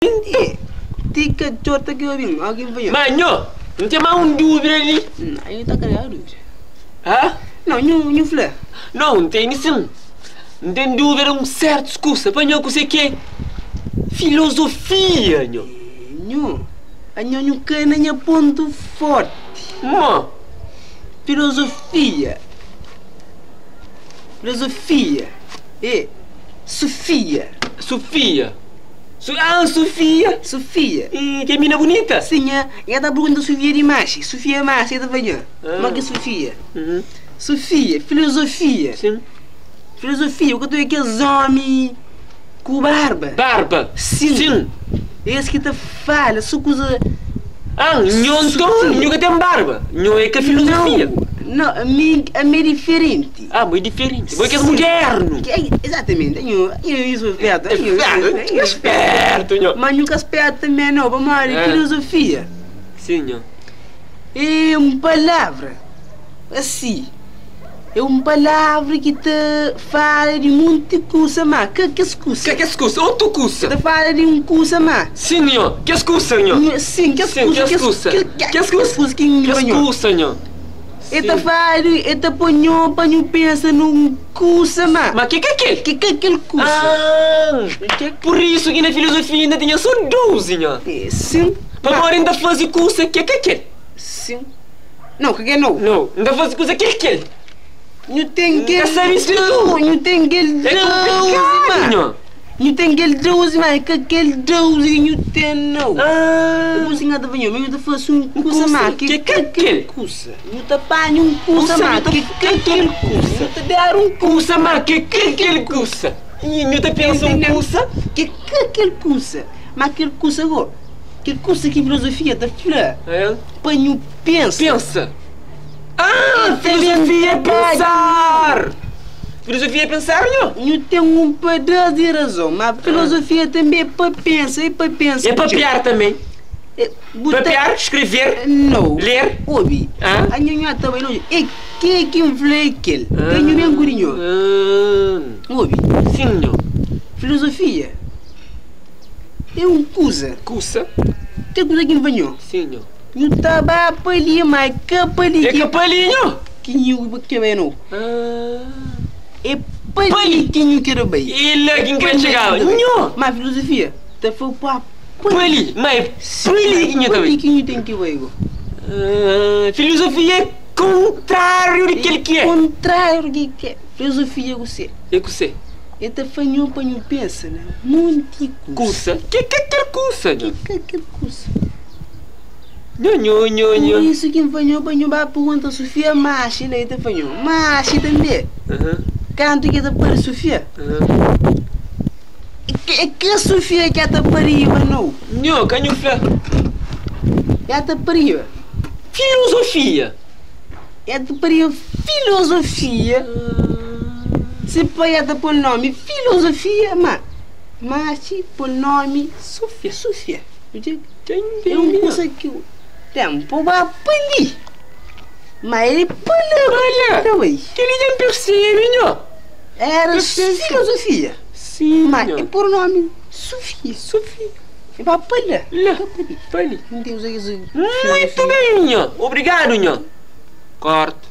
E ti katxor ta kre obi-m, ó ki N fla-nho. Ma nho, N ten más un dúvida li. Nau, nhu ta kre dúvida? Hã? Nau, nhu, nhu fla. Nau, N tene sin. N ten dúvida di un sértus kusa. Pa nho, kuzê ki é filozofia, nho? Nho, anho nhu kai na nha pontu fórti. Mó? Filozofia, filozofia é Sufia. Sufia. Su ah, Sufia. Sufia. Ih, ke mina bunita. Sim, nha, nha ta pergunta Sufia di maxi. Sufia maxi, el ta fla nha, ma ke Sufia? Sufia, filozofia. Sim. Filozofia, bu ka ta obi kes omi ku barba? Barba. Sim. Sim. Es ki ta fala so kuza. Ah, nho nton, nho ka ten barba? Nho é ka filozofia? Nau, nau, ami, ami é diferenti. Ah, bo é diferenti, bo é kes mudernu. Exatamente, anho, anho é isso spertu, anho, anho é spertu, nho. Ma nhu ka spertu tanbe nau, pamodi filozofia. Sim, nho. É un palavra asi, é un palavra ki ta fala di monti kusa, ma ka kes kusa. Ka kes kusa, otu kusa. Ta fala di un kusa, ma. Sim, nho, kes kusa, nho. Sim, kes kusa, kes kusa, kes kusa ki nho. Kes kusa, nho. E ta fla-du, e ta pô nho pa nhu pensa nun kusa, má. Ma ke ka kel? Ke ka kel kusa. Ah, pur isu ki na filozofia inda tinha so 12, nho. Sin. Pamodi N ta faze kusa ke ka kel. Sin. Nau, ka kel nau. Nau, N ta faze kusa kel kel. Nhu ten kel. N ka sabe splika. Nhu ten kel 12, É konplikadu, nho. Nhu ten kel 12 má é ka kel 12 ki nhu ten nau. Ah. Kusa ki N ka ta fla nhu, ma nhu ta fase un kusa má ki ka kel kusa. Nhu ta panha un kusa má ki ka kel kusa. Nhu ta bera un kusa má ki ka kel kusa. Nhu ta pensa un kusa ki ka kel kusa. Má kel kusa go, kel kusa ki filozofia ta fla pa nhu pensa. Pensa. Ah, filozofia é pensar. Filozofia é pensar, nho? Nhu ten un padás di razon, má filozofia tanbê é pa pensa, é pa pensa. É papiar tanbê. Bu ta. Papiar, skrever, Nau. ler. Obi, Ah. anho nho ta bai lonji. É ke ki N fla é kel. Ka nhu ben ku di nho. Obi. Sin, nho. Filozofia é un kuza. Kusa. Kel kuza ki N fla nho. Sin, nho. Nhu ta ba pa li, má é ka pa li É ki. ka pa li, nho. Ki nhu ke bai nau. É pa li ki nhu kre bai. É la ki N kre txigaba. Nho! Má filozofia ta fla-u pa pa li. Má é pa li ki nhu ta Pa bai. li ki nhu ten ki bai go. Filozofia é kontráriu di kel ki é. Kontráriu di kel ki é. Filozofia é kuse? É kuse? El ta fla nhu pa nhu pensa na monti kusa. Kusa? Ki ka kel kusa, nho? Ki ka kel kusa. Nho, nho, nho, nho. Pur isu ki N fla nho pa nho ba pergunta Sufia Maxi la, el ta fla nho, Maxi tanbe, kantu ki el ta pari Sufia, é ka Sufia ki el ta pariba nau. Nho, ka nhu fla. El ta pariba. Filozofia. El ta pariba filozofia. Se pai el ta pô-l nomi Filozofia, ma Maxi pô-l nomi Sufia. Sufia. É un kusa ki u ten pa ba pa li, ma el é pa la Pa la. Ta bai. Kel-li dja N persebe, nho. Éra filozofia. Sim, Ma nho. é pur nomi Sufia. Sufia. É ba pa la. La. Ka pa li. Pa li. N ten uza kes Muitu ben, nho. Obrigadu, nho. Korta.